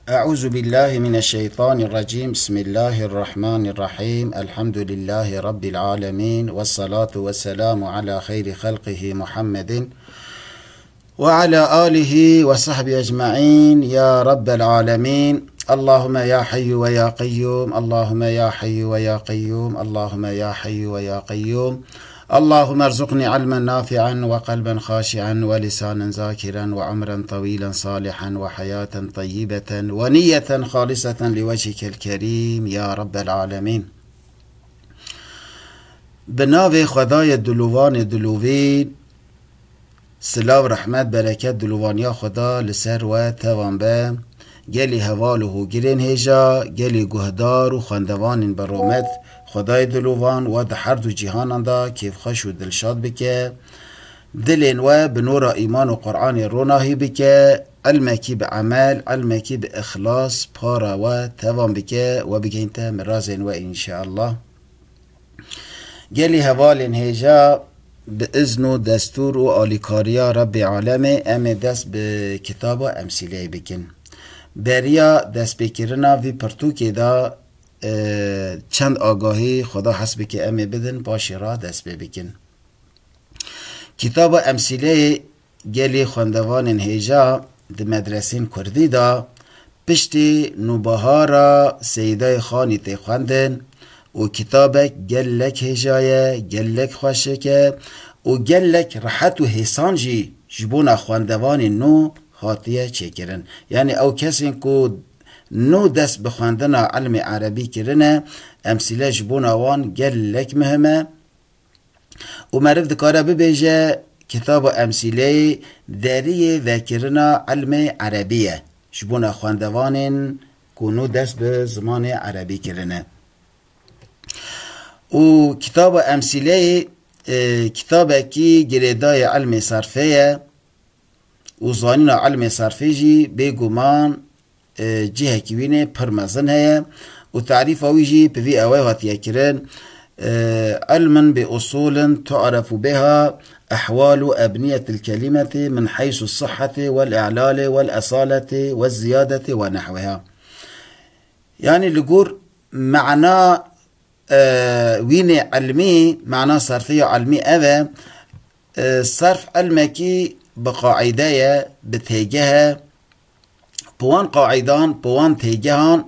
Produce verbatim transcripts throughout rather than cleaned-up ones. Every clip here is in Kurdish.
أعوذ بالله من الشيطان الرجيم. بسم الله الرحمن الرحيم. الحمد لله رب العالمين، والصلاة والسلام على خير خلقه محمد وعلى آله وصحبه أجمعين. يا رب العالمين، اللهم يا حي ويا قيوم، اللهم يا حي ويا قيوم، اللهم يا حي ويا قيوم. اللهم ارزقني علما نافعا وقلبا خاشعا ولسانا ذاكرا وعمرا طويلا صالحا وحياة طيبة ونية خالصة لوجهك الكريم يا رب العالمين. Bi navê Xwedayê dilovan ê dilovîn, silav, rehmet, bereket, dilovaniya Xweda li ser we tevan be. Gelî heval û hogirên hêja, gelî guhdar û xwendevanên bi rûmet, Xwedayê dilovan we di her du cîhanan de kêfxweş û dilşad bike. Dilên we bi nûra îman û Qur'anê ronahî bike. Ilmekî bi emel, ilmekî bi îxlas para we tevan bike, we bigihînte mirazên we înşeallah. Gelî hevalên hêja, bi izn û destûr û alîkariya Rebbê Alemê em ê dest bi kitaba Emsîleyê bikin. Beriya destpêkirina vî pirtûkê de, e, çend agahî Xweda hes bike em ê bidin, paşê re dest pê bikin. Kitaba Emsîleyê gelê xwendevanên hêja di medresên kurdî de piştî Nûbahara Seyîdayê Xanî tê xwendin û kitabek gelek hêja ye, gelek xweşik e û gelek rehet û hêsan jî ji bona xwendevanên nû hatiye çêkirin. Yanî ew kesên ku nû dest bi xwendina ilmê erebî kirine, Emsîle ji bona wan gelek muhim e. Û meriv dikare bibêje, kitaba Emsîleyê deriyê vekirina ilmê erebî ye. Ji bona xwendevanên ku nû dest bi zimanê erebî kirine. Û kitaba Emsîleyê, e, kitabekî girêdayê ilmê serfê ye. Û zanîna ilmê serfê jî bêguman, e, cihekî wî nê pir mezin heye û tarîfa wî jî bi vî ewê hatiye kirin. E, علم بأصول تعرف بها أحوال أبنية الكلمة من حيث الصحة والإعلال والأصالة والزيادة ونحوها. Yanî li gor mana, e, wînê ilmî, mana serfê ya ilmî ev e, e, serf ilmekî bi qaîde ye, bi têgeh e. Bi wan qaîdan, bi wan têgehan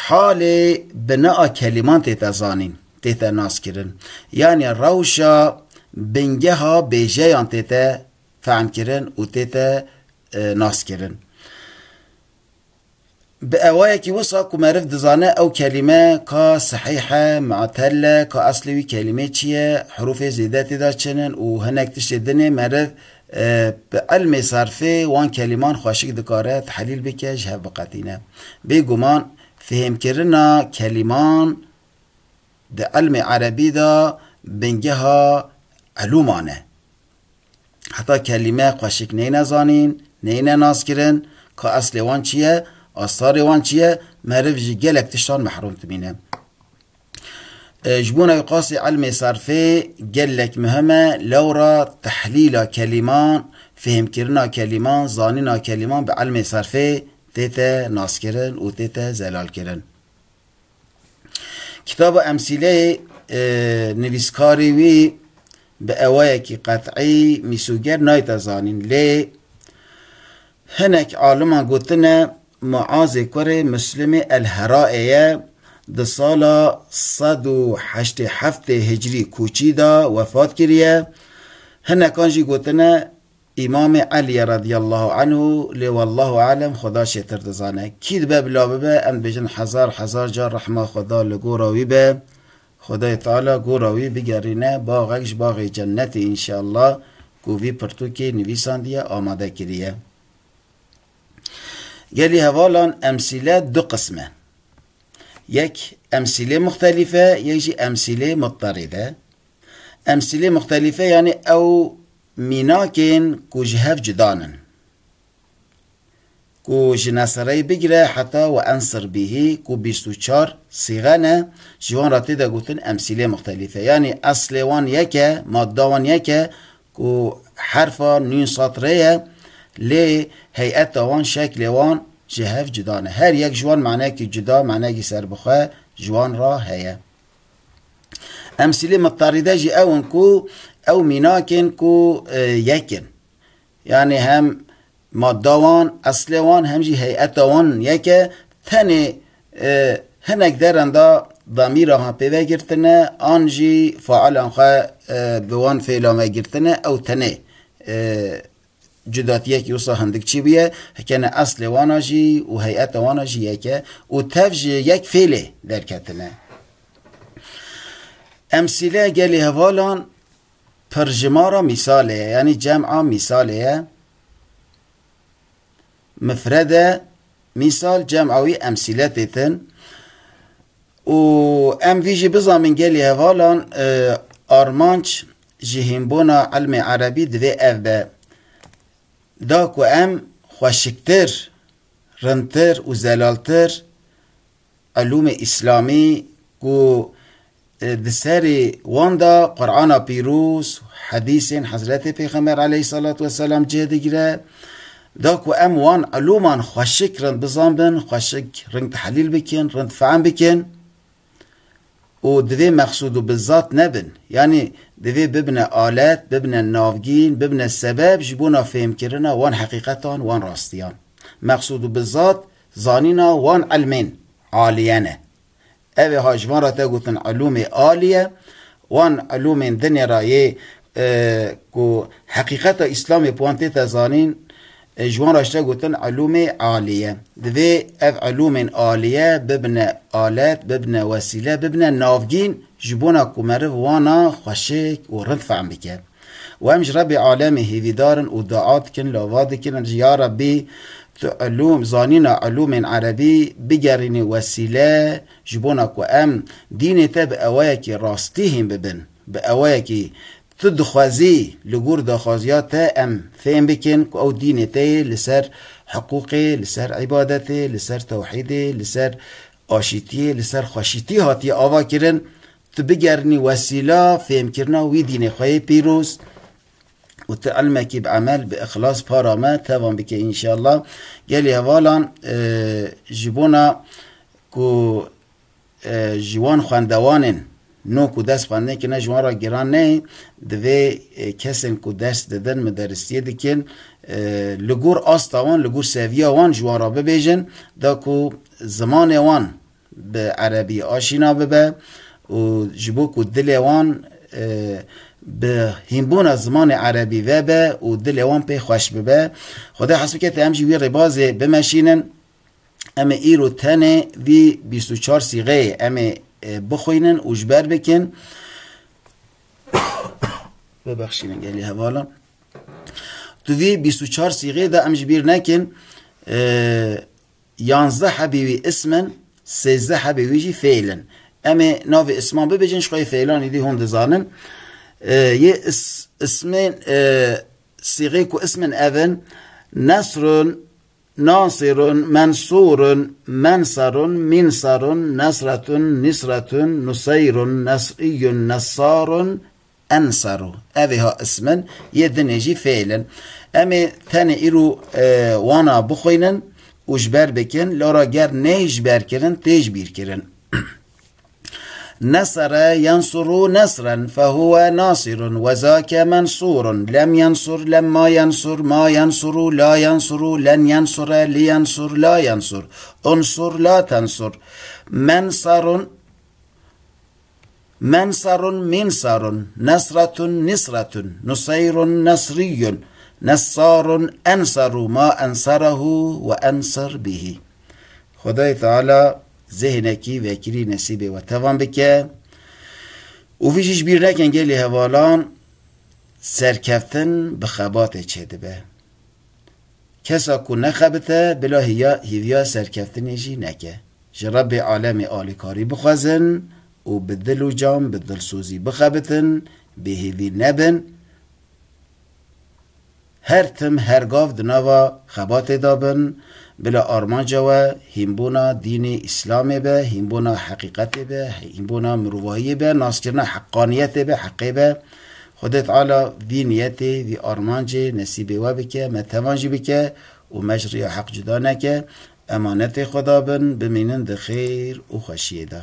halê binaa kelîman tête zanîn, tête naskirin. Yanî rewşa bingeha bêjeyan tête fehmkirin û tête, e, naskirin. Bi ewayekî wisa ku meriv dizane ew kelîme ka sehîh e, mu'tel e, ka eslê wî kelîmê çi ye, hurufê zêde tê de çi nin û hinek tiştê dinê meriv, e, bi ilmê serfê wan kelîman xweşik dikare tehlîl bike, ji hev biqetîne. Bêguman fihêmkirina kelîman di ilmê erebî de bingeha elûman e. Heta kelîme xweşik neyne zanîn, neyne naskirin, ka eslê wan çi ye, astarê wan çi ye, meriv ji gelek tiştan mehrûm dimîne. E, ji bona wî qasî ilmê serfê gelek muhim e, lewra tehlîla kelîman, fihmkirina kelîman, zanîna kelîman bi ilmê serfê tête naskirin û tête zelalkirin. Kitaba Emsîleyê, e, nivîskarê wî bi ewayekî qet'î mîsoger nayte zanîn. Lê hinek aliman gotine, Muazê kurê Muslimê El-Heraê ye, di sala sed û heştê heftê Hicriyê Koçî de wefat kiriye. Hinekan jî gotine, Îmamê Elî ye radiyallahu anhu, lê wallahu alem, Xweda çêtir dizane. Kî dibe bila bibe, em dibêjin hezar, hezar car rehma Xweda li gora wî be. Xwedayê Teala gora wî bigerîne baxek ji baxê cennetê înşeallah, ku vî pirtûkê nivîsandiye, amade kiriye. Gelî hevalan, emsîle du qism e. Yek emsîlê muxtelîf e, yek jî emsîlê mudterid e. Emsîlê muxtelîf e, yanî ew mînakên ku ji hev cuda nin. Ku ji nesereyê bigire heta we ensir bihî, ku bîst û çar sîxe ne, ji wan re tê de gotin emsîlê muxtelîf e. Yanî eslê wan yek e, madda wan yek e, ku herfa nûn sat rê ye, lê heyeta wan, şeklê wan ji hev cuda ne. Her yek ji wan manekî cuda, manekî serbixwe ji wan re heye. Emsîlê mutarîde jî ew in ku ew mînakên ku, e, yek in. Yanî hem madda wan, eslê wan, hem jî heyeta wan yek e. Tenê, e, hinek deran de damîra han pê vegirtine, an jî failan xwe, e, bi wan fêlan vegirtine, ew tenê, e, cudatiyekî wisa hindik çêbûye, hikene eslê wana jî û heyeta wana jî yek e û tev ji yek fêlê derketine. Emsîle gelê hevalan pirjimara mîsalê ye, yanî cem'a mîsalê ye. Mifrede mîsal, cem'a wî emsîle têtin. Û em vî jî bizanbin gelî hevalan, e, armanc ji hînbûna ilmê erebî divê ev be. Da ku em xweşiktir, rindtir û zelaltir ilûmê îslamî ku, e, di serê wan de Qur'ana Pîroz, hedîsên Hezretê Pêxember aleyhissalatu vesselam cih digire, da ku em wan ilûman xweşik rind bizanbin, xweşik rind tehlîl bikin, rind fehm bikin û divê meqsûd û bizat nebin. Yanî divê bibine alet, bibine navgîn, bibine sebeb ji bona fêmkirina wan heqîqetan, wan rastiyan. Meqsûd û bizat zanîna wan ilmên aliye ne. Ev ê ha ji van re te gotin ilûmê aliye, wan ilûmên dinê re yê, e, ku heqîqeta Îslamê bi wan tête zanîn, e, ji wan re ji te gotin ilûmê aliye. Divê ev ilûmên aliye bibine alet, bibine wesîle, bibine navgîn ji bona ku meriv wana xweşik û rind fehm bike. Û em ji Rebbê Alemê hêvîdar in û dua dikin, lava dikin, ya Rebbî, tu ilûm, zanîna ilûmên erebî bigerînî wesîle, ji bona ku em dînê te bi ewayekî rastî hîn bibin, bi ewayekî tu dixwezî li gor daxwaziya te em fêm bikin ku ew dînê te yê li ser hiqûqê, li ser îbadetê, li ser tewhîdê, li ser aşîtiyê, li ser xweşîtî hatiye ava kirin. Tu bigerînî wesîla fêmkirina wî dînê xwe yê pîroz û tu ilmekî bi emel, bi îxlas para me tevan bike înşallah. Gelî hevalan, e, ji bona ku, e, ji wan xwendewanên nû ku dest xwendin kirine ji wan re giran neyê, divê, e, kesên ku ders didin, mideristiyê dikin, e, li gor asta wan, li gor seviya wan ji wan re bibêjin, da ku zimanê wan bi erebî aşîna bibe û ji bo ku dilê wan, e, bi hînbûna zimanê erebî vebe û dilê wan pê xweş bibe. Xwedê hesb bike te em jî wî rêbazê bimeşînin. Em ê îro tenê vî bîst û çar sîxeyê em ê, e, bixwînin û ji ber bikin. Bibexşînin gelî hevalan. Tu vî bîst û çar sîxê de em ji bîr nekin, e, yanzdeh hebî wî ism in, sêzdeh hebî wî jî fêl in. Em ê navê isman bibêjin, ji xwe yê fêlan îdî hûn dizanin. E, yê is-, ismên, e, sîxê ku ism in ev in, nesrun, nasirun, mensurun, mensarun, minsarun, nesratun, nisratun, nuseyrun, nesriyun, nessarun, ensaru. Ev ê ha ism in, yê dinê jî fêl in. Em ê tenê îro, e, wana bixwînin û ji ber bikin, lora ger neyê ji ber kirin, tê ji bîr kirin. Nesere yensuru nesren fehuwe nasirun ve zake mensurun. Lem yensur, lemma yensur, ma yensuru, la yensuru, len yensure, li yensur, la yensur. Unsur, la tensur. Mensarun, mensarun, minsarun. Nesratun, nisratun. Nuseyrun, nesriyun. Nessarun, ensaru, ma ensarehu ve ensir bihi. Xwedayê Teala zihnekî vekirî nesîbê we tevan bike. Û vî jî ji bîr nekin gelî hevalan, serkeftin bi xebatê çêdibe. Kesa ku nexebite, bila hîya-, hîviya serkeftinê jî neke. Ji Rebbê alemê alîkarî bixwazin û bi dil û can, bi dilsozî bixebitin, bêhêvî nebin. Her tim, her gav di nava xebatê de bin, bila armanca we hînbûna dînê Îslamê be, hînbûna heqîqetê be, hînbûna mirovahiyê be, naskirina heqaniyetê be, heqê be. Xwedê Teala vî niyetê, vî armancê nesîbê we bike, me tevan jî bike û me ji riya heq cuda neke. Emanetê Xweda bin, bimînin di xêr û xweşiyê de.